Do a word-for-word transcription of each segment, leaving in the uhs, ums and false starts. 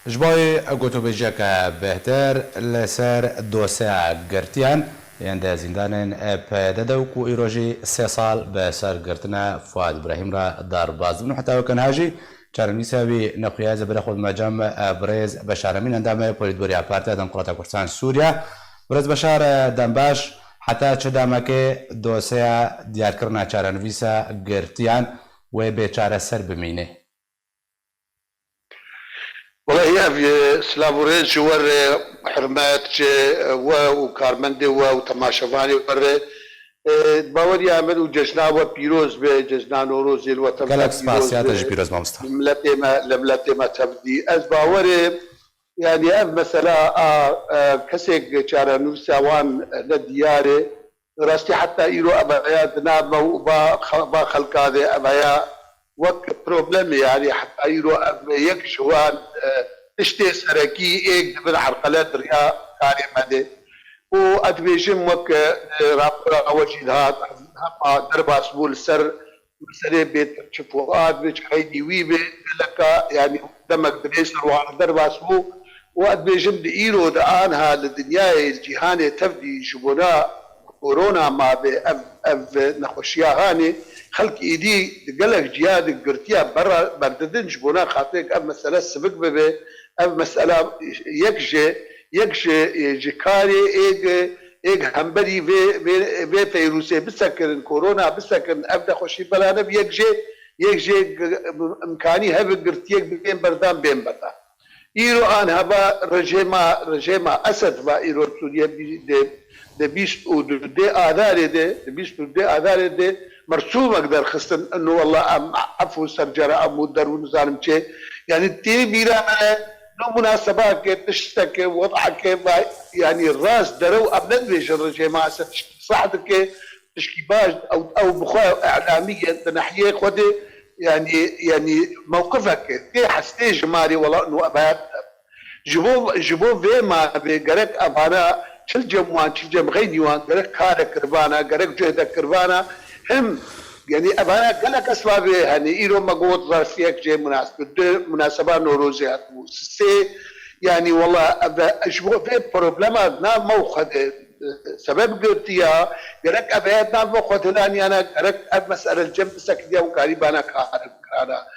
Ji bo gotûbêjiyeke bêhtir li ser dosyeya girtiyan yên di zîndanên P Y D de û ku îro jî sê sal bi ser girtina Fuad Îbrahîm re derbas dibin û heta weke niha jî çarenivîsa wî nexuya. Ez ê berê xwe bime cem birêz Beşar Emîn, endamê Polîtbûroya Partiya Demokrata Kurdistan Sûriye. Birêz Beşar, dembaş, heta çi demekê dosyeya diyarkirina çarenivîsa girtiyan wê bê çareser bimîne? Welahi ev, e, silav û rêz ji we re, hurmet ji we û karmendê we û temaşevanê we re. E, bawerî ya min û cejna we pîroz be, cejna Newrozê li we tev Gelek spas, pîroz ya te be. Jî pîroz mamosta. Li miletê me, li miletê me tevdî. Ez bawerê, yanî ev mesela a, e, kesek çarenivîsa wan ne diyar e. Rastî heta îro ev heya di nav me û ba, ba xelka de ev heya wek problemê, yanî heta îro ev yek ji wan, e, tiştê serekî êk di bin herqele di riya karê me de. Û ez dibêjim wek, e, rapora we jî dihat, hema derbas bû li ser meselê bê çi Fuad bê, çi xeynî wî bê, geleka, yanî demek di vê ser wan derbas bû. Û ez dibêjim di îro de anha li dinyayê, li cîhanê tevdî ji bona korona mabe, ev, ev nexweşiya hanê, xelk êdî di gelek ciya de girtiya berra berdidin ji bona xatirek ev mesele sivik bibe, ev mesela yek ji, yek ji, ji karê êg, êg hemberî vê, vê, vê feyrûsê bisekirin, korona bisekirin, ev nexweşî belane bi yek jê, yek jê imkanî hebe girtiyek bên berdan, bên berdan. Îro an heba rejêma, rejêma Esed va îro Sûriye bî-, de, de bîst û du dê Adarê de, de bîst û du dê Adarê de mersûmek derxistin, inu wela em efû ser cera em û derû nizanim çê. Yanî tê bîra me no munasebake, tişteke, wed'ake va, yanî rast derew em nedibêjin rejêma Esed tiştî sah dike, tişkî baş, ew, ew bi xwe îlamî ye, di nehiyê xwe de, yanî, yanî mewqifeke tê hestê ji marê wela nû ebayat. Ji bo, ji bo vê mavê gerek evana çil cem wan, çil cem xeynî wan, gerek kare kirvana, gerek cuhde kirvana, him, yanî evana gelek esbabê hene. Îro me got rastiyek jê munasib, du munaseba Newrozê hatibû. Sê, yanî wela ev, ji bo vê problema nav me û xwe de, sebeb girtiya, gerek ev heyet nav me xwe dilaniyana, gerek ev mesele li cem bisekiliya û karîbana kar kirana.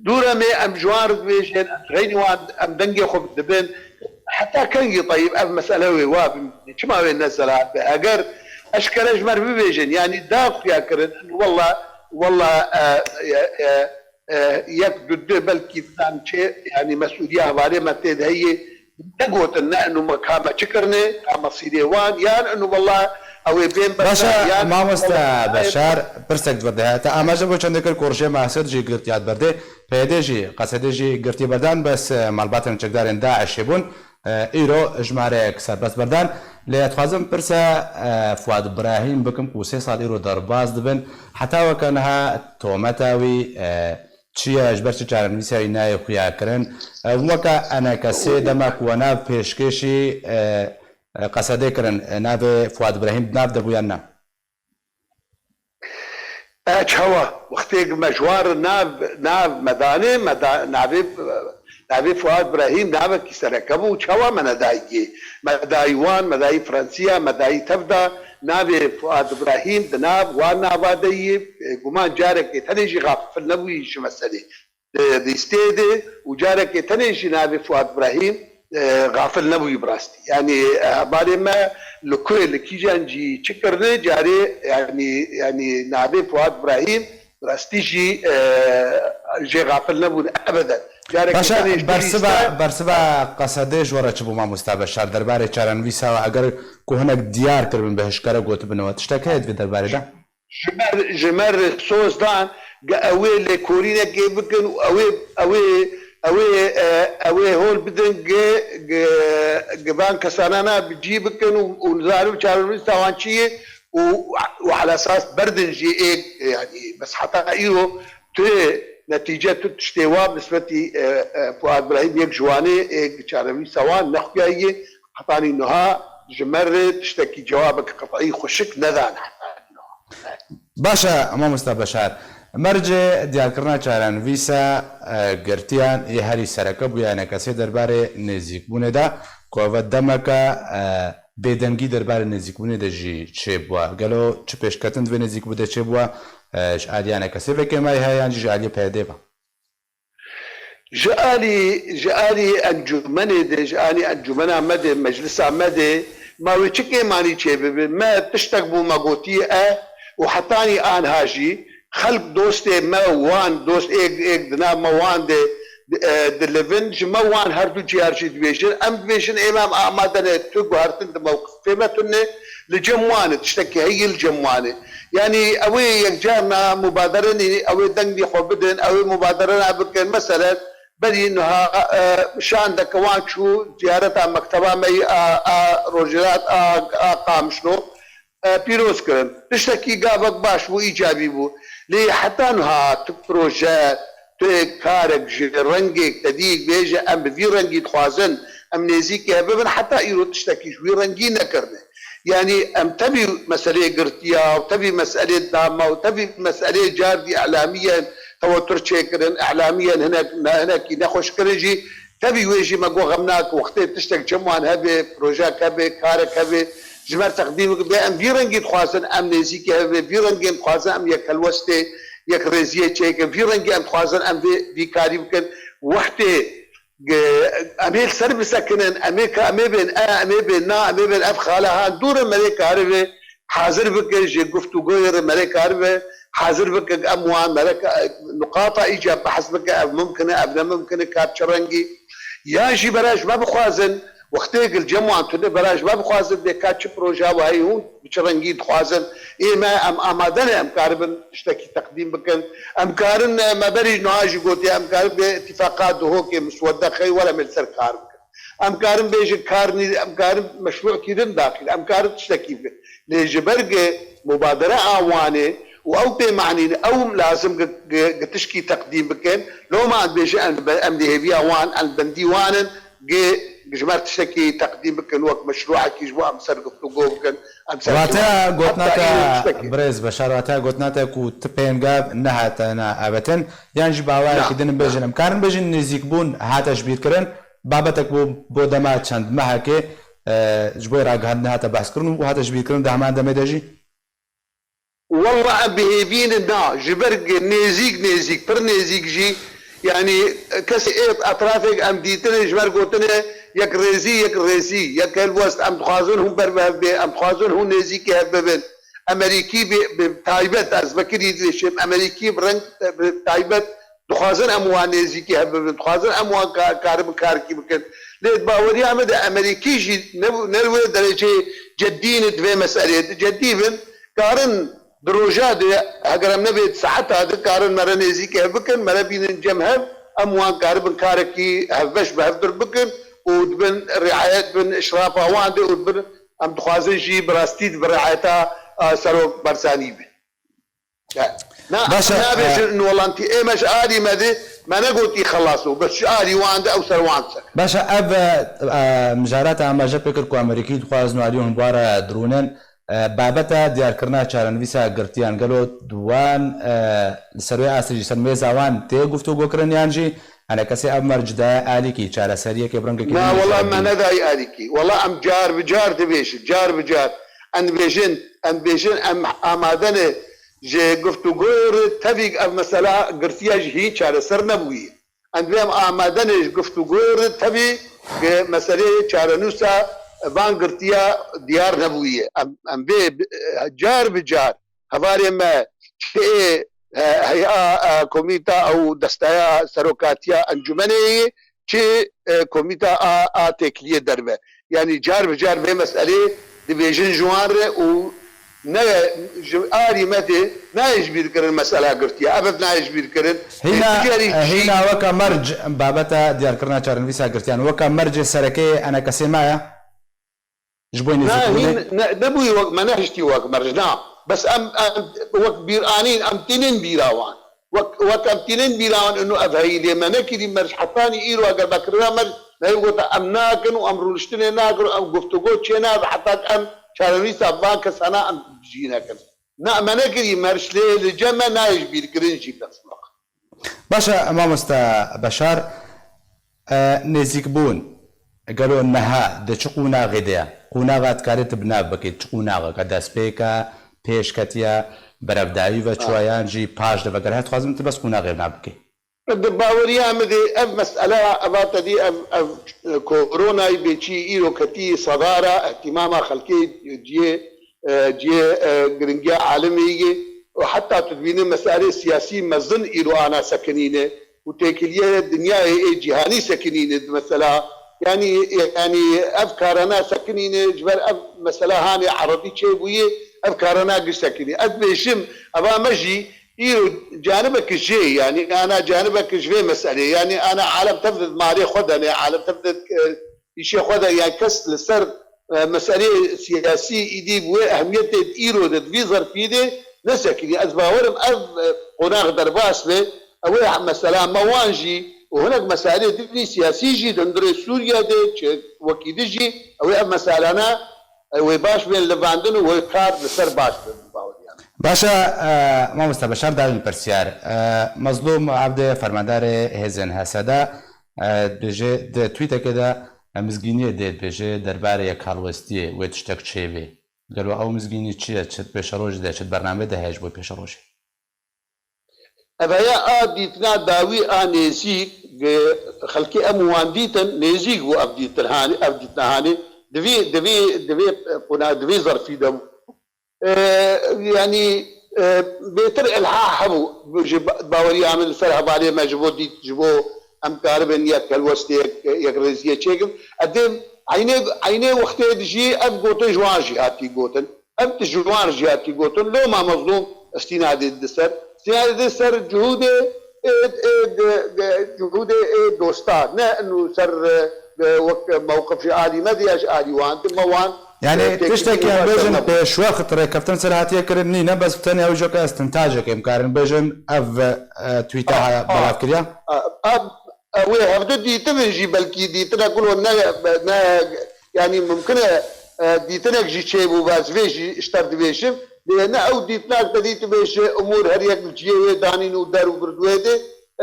Dûremê em ji wan re dibêjin, em ji xeynî wan, em dengê xwe dibin. Heta kengî teyib ev mesele wê wa bimîne? Çima wê ne zelal be? Eger eşkere ji me re bibêjin, yanî da xuya kirin, wela, wela, e, e, e, e, yek du du belkî didan çê, yanî mesûliya hevalê me tê de heye, negotin ne inu me ka me çi kirine, ka mesîrê wan, yan inu wela ew ê bên berdan, Baş e, yan mamoste wela Beşar, pirsek di vir de heye. Te amaje bo çendê kir ku rejêma Esed jî girtiya di berdê, P Y D jî, Qesedê jî girtiye berdan, bes, e, malbatên çekdarên DAIŞê bûn. E, îro jimareyek serbest berdan. Lê ez dixwazim pirsa, e, Fuad Brahîm bikim ku sê sal îro derbas dibin. Heta weke niha tometa wî, e, çi ye, ji ber çi çarenivîsa wî nayê xuya kirin? E, hûn weke enekesê dema ku we nav pêşkêşî, e, e, Qesedê kirin, e, navê Fuad Brahîm di nav de bû yan na? E, çawa? Wextê me ji wan re nav, nav me danê, me da, navê, navê Fuad Brahîm navekî sereke bû. Çawa me nedayî? Me dayî wan, me dayî Fransiya, me dayî tevda. Navê Fuad Brahîm di nav wan nava de yê. E, guman carekê tenê jî xafil nebûyî ji meselê. Di lîsteyê de û carekê tenê jî navê Fuad Brahîm, e, xafil nebûyî bi rastî. Yanî, e, hevalê me li ku, li kîjan cî çi kirine, carê, yanî, yanî navê Fuad Brahîm bi rastî jî, e, jê xafil nebûne ebeden. Carekê Baş e, tenê jî bersiva, lîste bersiva Qesedê ji we re çi bû mamosta Beşar? Derbarê çarenivîsa we eger ku hinek diyar kiribin, bi hişkare gotibin we, tiştek heye di vê derbarê de? Ji me, ji me re soz dan, ge ew ê lêkolînekê bikin û ew ê, ew ê, ew ê, e, ew ê hol bidin, ge, ge, ge van kesanana bi cî bikin û, û nizanim çarenivîsa wan çi ye û, û ala esas berdin jî ê, yanî, bes heta îro tu netîce, tu tiştê wa bi nisbetî, e, e, Fuad Brahîm yek ji wan ê, ê çarenivîsa wan nexuyayiye, hetanî niha ji me re tiştekî cewabek qet'î xweşik nedane hetanî niha. Baş e, mamosta Beşar. Mercê diyarkirina çarenivîsa, e, girtiyan ê herî sereke bûye enekesê derbarê nêzîkbûnê de, ku ev demeke, e, bêdengî derbarê nêzîkbûnê de jî çêbûye. Gelo çi pêşketin di vê nêzîkbû de çêbûye, e, ji aliyê enekesê vekê me heye yan jî ji aliyê P Y D'ê ve? Ji alî, ji alî encûmenê de, ji alî encûmena me de, meclisa me de, ma wê çi kêmanî çêbibe? Me tiştek bû me gotiye e û hetanî anha jî xelk dostê me wan, dost êk, êk di nav me wan de, e, dilivin, ji me wan her du ciyar jî dibêjin. Em dibêjin ê me em amade ne, tu guhertin di mewqifê me tune, li cem wan e, tiştekî heye li cem wan e. Yanî ew ê yekcarna mubadere nî, ew ê dengê xwe bidin, ew ê mubaderena bikin. Meselen, berî niha, e, şandeke wan çû ziyareta mekteba me yî a, a Rojhilat a, a Qamişlo, e, pîroz kirin. Tiştekî gavek baş bû, îcabî bû. Lê heta niha tu proje, tu karek ji rengek te dî bêje, em bi vî rengî dixwazin, em nêzîkî hev bibin, heta îro tiştekî ji wî rengî nekirine. Yanî em tevî meseleyê girtiya û tevî meseleyê dama û tevî meseleyê cardî îlamiyên tewetur çêkirin, îlamiyên hinek, ne, hinekî nexweş kirin jî, tevî wê jî me got xem nake, wextê tiştek cem wan hebe, projek hebe, karek hebe, ji me re teqdîm bike, em vî rengî dixwazin, em nêzîkî hebe, vî rengên dixwazin, em yek helwestê, yek rêziyê çêkin, vî rengî em dixwazin, em vê, vî karî bikin. Wextê Ge-, em ê li ser bisekinin, em ê ka, em ê bên, e, em ê bên, na, em ê bên, ev xala han dûr e, me rê karibe hazir bike, ji guftûgoyê re me rê karibe hazir bike, em wan me rê ka, nuqata îca behs bike, ev mimkin e, ev ne mimkin e, ka bi çi rengî. Yan jî bera ji me bixwazin, wextê gil cem wan tune, bera ji me bixwazin, bê ka çi proja we heye hûn, bi çi rengî dixwazin, ê me em amade ne, em karibin tiştekî teqdîm bikin. Em karin, e, me berî niha jî gotiye, em karin bê îtîfaqa Duhokê, miswedexê, were em ê li ser kar bikin. Em karin bêjin kar nî, em karin meşrû kîrin daxil, em karin tiştekî bikin. Lê ji ber gi mubadere a wan e û ew pê manî ne, ew lazim gi, gi, gi tişkî teqdîm bikin. Loma em dibêjin em, em di hêviya wan, em li bendî wan in. Gê ji me tiştekî teqdîm bikin, wek meşrûekî ji bo em ser guftûgo bikin, em ser Wateya gotina te, birêz Beşar, wateya gotina te ku ti pêngav nehatine avêtin, yan jî bi awayekî din bêjin, em karin bêjin nêzîkbûn hate ji bîr kirin, babetek bû bo dema çend mehekê, e, ji bo ragihandinê hate behskirin û hate ji bîr kirin di heman demê de jî? Walla em bi hêvî ne, na, ji ber nêzîk, nêzîk, pir nêzîk jî, yanî kesê ê etrafek em dîtine, ji ber gotine yek rêzî, yek rêzî, yek helwest, em dixwazin hûn ber bi hev bê, em dixwazin hûn nêzîkî hev bibin. Emerîkî bi, bi taybet, ez vekirî dibêjim, Emerîkî bi reng, bi taybet dixwazin em wan nêzîkî hev bibin, dixwazin em wan ka-, karibin karekî bikin. Lê di baweriya me de Emerîkî jî ne, ne li wê dereceyê ceddî ne di vê meseleyê de. Ceddî bin, karin di roja de, heger em nebê di saeta de, karin me re nêzîkî hev bikin, me re bînin cem hev, em wan karibin karekî hevbeş bi hev dir bikin û dibin riayet bin işrafa wan de û dibin, em dixwazin jî bi rastî di bi riayeta, a, Serok Barzanî bin. Ya, na, Baş e, em nabêjin e, in welantî ê me ji alî me de, me negotî xelas û bes ji alî wan de ew ser wan ser. Baş e, ev, e, e, mijarata em baş e pê kir ku Amerîkî dixwazin û alî hûn bi wan re dirûnin. E, babeta diyarkirina çarenivîsa girtiyan gelo di wan, e, li ser wê astê jî ser mêza wan tê guftûgo kirin yan jî enekesê ev merc daye alîkî çareseriyekê bi rengekî Na, din wela me nedaye alîkî. Wela em car bi car dibêjin, car bi car. Em dibêjin, em dibêjin em amade ne ji guftûgoyê re tevî ev mesela girtiya jî hîn çareser nebûye. Em dibê em amade ne ji guftûgoyê re tevî gi meseleyê çarenûsa van girtiya diyar nebûye. Em, em vê bi, car bi car hevalê me çi ê, e, heya, e, komîta ew desteya serokatiya encûmenê yê, çi, e, komîta a, a têkiliyê derve. Yanî car bi car vê meselê dibêjin ji wan re û ne ji alî me de nayê ji bîr kirin mesela girtiye. Ev nayê ji bîr kirin. Hîna, Lê tu carî e, jî hîna weke merc babeta diyarkirina çarenivîsa girtiyan weke mercê sereke yê enekesê me ye. Ji bo Na, nêzîkbûnê? Hîn ne, nebûyî wek me nehiştî wek merc, na. Bes em, em wek bîranîn, em tînin bîra wan. Wek, wek em tînin bîra wan, inu ev heyî lê me nekirî merc, hetanî îro eger me kirina merc, me hê gota em nakin û em rûniştinê nakin û em guftûgo çê nabe, heta em çarenivîsa van kesana em jî nekin. Na, me nekirî merş lê li cem me nayê ji bîrkirin jî, bes wek. Baş e, mamoste Beşar, e, nêzîkbûn, gelo niha di çi qonaxê de ye? Qonaxa dikarî tu bi nav bikî, çi qonaxeke destpêk e, pêş ketiye, berevdayî ve çûye yan jî paş de ve? Ger her dixwazim tu bes qonaxê bi nav bikî. Di baweriya min de ev mesele, eva te dî ev, ev, e, koronayê bê çî îro ketî sedara îhtîmama xelkê ciyê, e, ciyê, e, giringiya alemê yê û heta tu dibînî meselê siyasî mezin îro ana sekinîne û têkiliyê dinyayê ê cîhanî sekinîne di mesela. Yanî, yanî ev karana sekinîne ji ber ev mesela hanê erebî çêbûyê, ev karana giş sekinî. Ez dibêjim, eva me jî îro canibek jê, yanî ana canibek ji vê meselê, yanî ana alem tev di malê xwe de ne, alem tev di, e, îşê xwe de, yanî kes li ser, e, meseleyê siyasî îdî bi wê ehmiyetê di îro de, di vî zerfî de nesekinî. Ez bawerim ev, e, qonax derbas be, ew ê mesela me wan jî û hinek meselê din siyasî jî di hundirê Sûriye de, çi wekî di jî, ew ê ev meselana, e, wê baş bên livandin û wê kar li ser baş bin, baweriya min. Baş e, e, mamoste Beşar, dayîn pirsyar. E, Mezlûm Ebdê, fermandarê hêzên H S D, e, dibêje di tweetekê de, e, mizgîniyê dê dibêje derbarê yekhelwestiyê wê tiştek çêbê. Gelo ew mizgînî çi ye? Çi di pêşerojê de, çi di bernameyê de heye ji bo pêşerojê? Ev heye a dîtina dawî a nêzîk, e, xelkê em wan dîtin, nêzîk bû ev dîtin hanê, ev dîtina hanê. Divê, divê, divê, e, quna, divê zerfî de bû. E, yanî, e, bêtir ilha hebû ji ba-, baweriya min li ser hevalê me ji bo dît, ji bo em karibin yek helwestê, yek, yek rêziyê çêkin. Edê eynê, eynê wextê de jî ev gotin ji wan jî hatî gotin. Ev tişt ji wan re jî hatî gotin. Loma Mezlûm îstînadê dide ser. Îstînadê dide ser cihûdê, ê, ê, de, de, cihûdê ê dosta. Ne inu ser, e, de, wek mewqif ji alî me de ya ji alî wan de, me wan, Yani e, tiştekî têkilî em wan bêjin ser nebû. Pêşwext rêkeftin ser hatiye kirin nîne, bes tenê ew jî weke îstintacek em karin bêjin ev, e, tweeta Ah, ah, belav kiriye. Ah, ah, Ew ê hevdu dîtibin jî, belkî dîtinek wilo ne, ne, yanî mimkin e, e, dîtinek jî çêbû, ez vê jî ji te re dibêjim. Lê ne ew dîtinek te dî dibêje, umûr her yek li cihê wê danîn û der û gird wê de,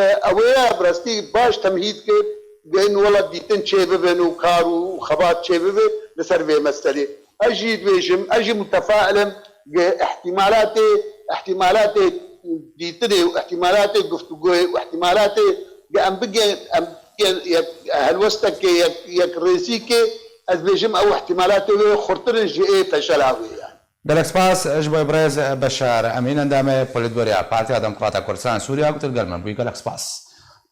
e, ew ê bi rastî baş temhîd kir, bên wela dîtin çêbibin û kar û xebat çêbibe li ser vê meselê. Ez jî dibêjim, ez jî mutefail im, ge-, ihtimalatê, ihtimalatê dîtinê û ihtimalatê guftûgoyê û ihtimalatê ge em bigên, em bigên yek helwestekê, yek, yek rêzîkê, ez dibêjim ew ihtimalatê wê xurtir in ji ê feşela wê yani. Gelek spas ji bo birêz Beşar Emîn, endamê Polîtbûroya Partiya Demokrata Kurdistan Sûriya, ku tu li gel me bûyî. Gelek spas.